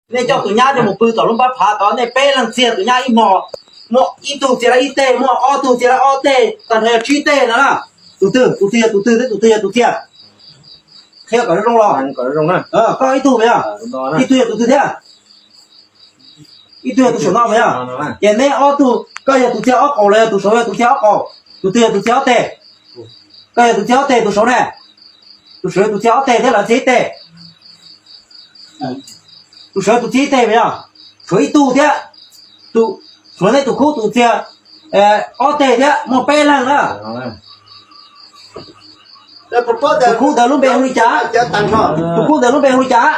Nej coj tus nyab coj mus pw tom lub npab phav tod, nej peb leeg txiag tus nyab ib hmos, muaj ib tug txiag lawm ib teg, muaj ob tug txiag lawm ob teg, tag nrho yog tsib teg no na. Tus twg, tus twg yog tus twg thiab tus twg yog tus txiag? Qhia kom zoo los. Koj ib tug puas yog? Ib tug yog tus twg thiab? Ib tug yog tus saum no puas yog? Ces neb ob tug, koj yog tus txiag ob qaum los yog tus saud yog tus txiag ob qaum? Tus twg yog tus txiag ob teg? Koj yog tus txiag ob teg, tus saud ne? Tus saud yog tus txiag ob teg thiab lawv txiag ib teg. Tus saud tus txiag ib teg puas yog? Tshuav ib tug thiab. Tus, tshuav neb tus khub tus txiag ob teg thiab, muaj peb leeg na. Tus khub ntawd lub npe hu li cas? Tus khub ntawd lub npe hu li cas?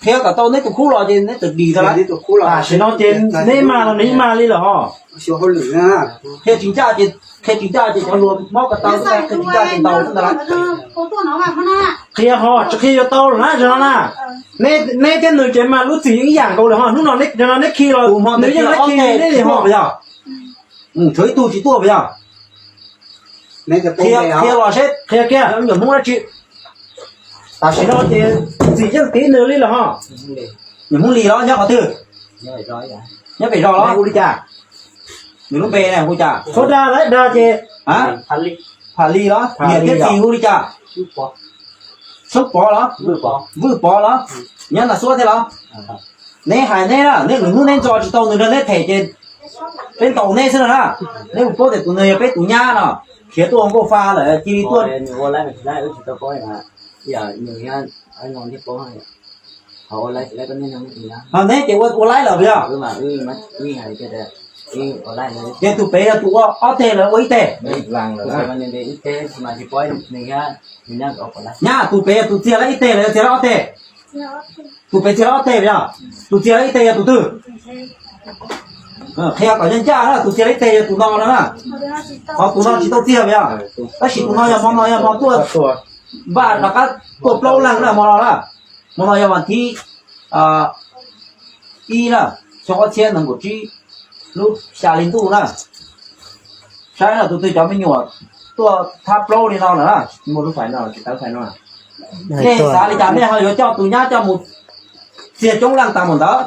Qhia kom tau neb tus khub los ces neb txawm dim tau lawm. Tam sim no ces neb mag los neb mag li lawm ho. Qhia tsis ncaj ces, qhia tsis ncaj ces cov hluas mob ko taw, qhia tsis ncaj ces ntaus xwb ntag lawm. Qhia ho tsis qhia yuav tau lawm na, zaum no na. Neb thiab nws ces mas lub txim yeej ib yam nkaus lawm ho. Hnub no neb, zaum no neb khi los nws yeej neb khi neb li ho puas yog? Tshuav ib tug tsis tuaj puas yog? Qhia los seb qhia kiag nyuam Hmoob dab tsi. Tam sim no ces txim yeej tiv nws li lawm ho. Nyuam Hmoob li los nyob qhov twg? Nyob pem zos los hu li cas? Nws lub npe na hu cas? Txhob dag lawm, dag ces Pham Li los. Niam thiab txiv hu li cas? Soob Pov los? Vwj Pov los? Nyob Naj Xuab thiab los? Neb hais neb na, neb lwm hnub neb ntxo tsis tau nws nrog neb them ces peb ntaus neb xwb no na. Neb puas paub tias tus nws yog peb tus nyab no, khiav tuaj ua nkauj fa lawm cia li tuaj. Ho neb ces ua laib lawm puas yog? Ces tus pem yog tus ua ob teg los ua ib teg? Nyab, tus pem yog tus txiag lawm ib teg los yog txiag lawm ob teg? Tus pem txiag lawm ob teg puas yog? Tus txiag lawm ib teg yog tus twg? Qhia kom ncaj ncaj na, tus txiag lawm ib teg yog tus no no na. Qhov tus no tsis tau txiag puas yog? Tab sis tus no yog hmo no yog hmo tuaj, npaj rov qab tuaj plaub leeg na hmo no na. Hmo no yog vas thib ib na, xyoo ob txhiab nees nkaum tsib, lub xya hli ntuj na. Saib no tus twg cov me nyuam tuaj thab plaub li no lawm na, muaj lub fais no, tsis tawv fais no. Nej xav li cas nej ho yuav coj tus nyab coj mus txiag coob leej tas mus ntawd?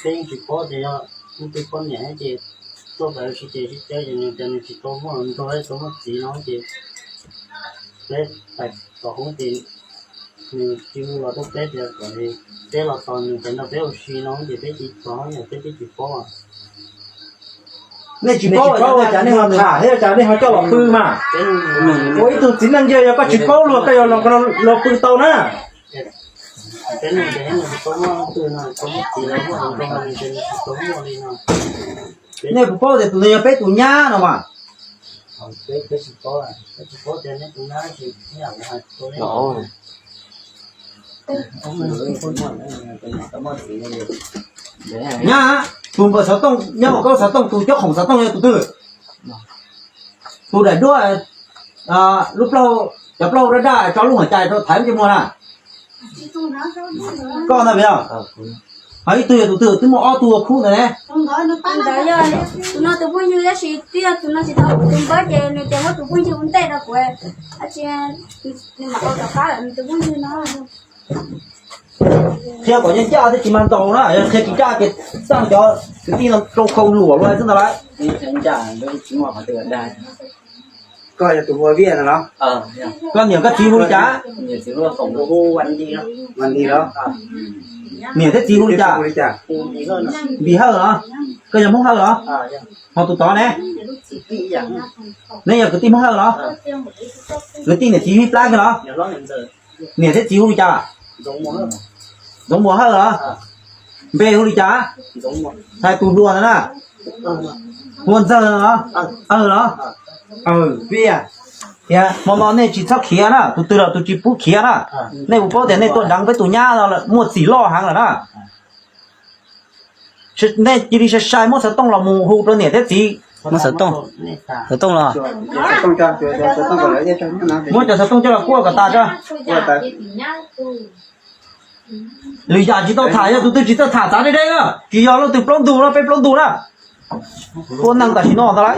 Peb yeej tsis paub tias yog leej twg poj niam ces tuaj pem ua si ces sib cawb ces nws tias nws tsis tau muaj hluas nraug tau muaj txiv no ces peb pais tom hoob ces nws tsis hu los rau peb tias kom peb los tos nws pem nrog peb ua si no ces peb tsis tos yom, peb twb tsis paub. Nej tsis paub ua cas nej ho tham thiab ua cas nej ho coj los pw mas? Ua ib tug txiv neej yog koj tsis paub luag koj yuav los pw tau na. Nej puas paub tias tus ntawd yog peb tus nyab no mas? Nyab, tus npawg xov tooj nyob hauv koj xov tooj, tus cob khoom xov tooj yog tus twg? Tus daim duab, lub plaub, cov plaub daj daj tso lub huam cai rau thaiv ntsej muag na. Koj ntag puas yog? Ho ib tug yog tus twg? Twb muaj ob tug khub ntawd ne. Tus ntawd yog tus no tus phooj ywg, tab sis twb yog tus no tsis tau kuv tus npawb ces nws tias muab tus phooj ywg ua ntej rau kuv, tab sis nws mam tau rov qab lawm nws tus phooj ywg no. Qhia kom ncaj ncaj thiab tsis mas ntaus na, yog qhia tsis ncaj ces txaj cov kwv tij no rau khau luam luaj xwb ntag lauj. Koj yog tus hu ua Viaj no los? Koj niam koj txiv hu li cas? Niam thiab txiv hu li cas? Npis Hawj los? Koj yog Hmoob Hawj los? Ho tus tod ne? Neb yog kwv tij Hmoob Hawj los? Kwv tij niam txiv ib plab kiag los? Niam thiab txiv hu li cas? Ntxoov Muas Hawj los? Npe hu li cas? Hais tus hluas ntawd na. Hu ua Ntxawg los? Awg los? Awg, Viaj. Tias hmo no nej tsis txhob khiav na, tus twg los tus tsis pub khiav na. Nej puas paub tias nej tuaj deev peb tus nyab no muaj txim loj heev lawm na. Nej cia li sai sai muab xov tooj los mus hu rau niam thiab txiv. Muab xov tooj, xov tooj los. Muab cov xov tooj coj los kuaj kom tas tso. Lwm yam tsis tau tham, yog tus twg tsis txawj tham txav deb deb na, tsis yog leej twg plaub ntug no, peb plaub ntug na. Ua neeg tam sim no ntag lauj.